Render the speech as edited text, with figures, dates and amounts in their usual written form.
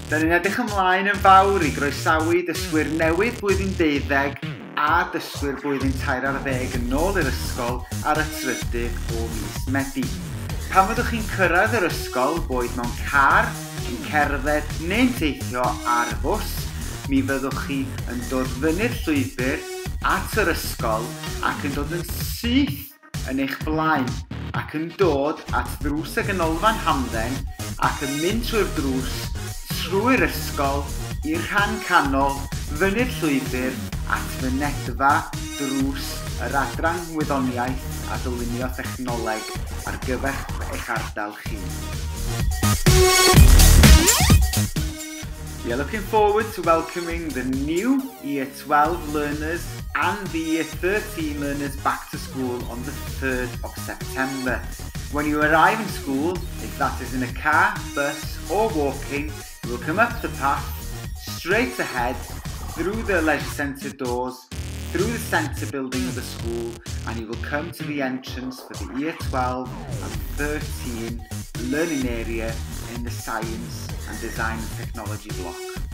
Da ni'n edrych ymlaen yn fawr i groesawu dysgwyr newydd blwyddyn 12 a dysgwyr blwyddyn 13 yn ôl i'r ysgol ar y 3rd o fis Medi. Pan fyddwch chi'n cyrraedd yr ysgol, boed mewn car, yn cerdded neu'n teithio ar y bws, mi fyddwch chi yn dod fyny'r llwybr at yr ysgol ac yn dod yn syth yn eich blaen ac yn dod at ddrws y ganolfan hamdden ac yn mynd trwy'r drws trwy'r ysgol i'r rhan canol, fyny'r llwybr at fynedfa drws yr adran wyddoniaeth a dylunio technoleg ar gyfer eich ardal chi. We are looking forward to welcoming the new Year 12 learners and the Year 13 learners back to school on the 3rd of September. When you arrive in school, if that is in a car, bus or walking, you will come up the path, straight ahead, through the leisure centre doors, through the centre building of the school, and you will come to the entrance for the Year 12 and 13 learning area in the Science and Design and Technology block.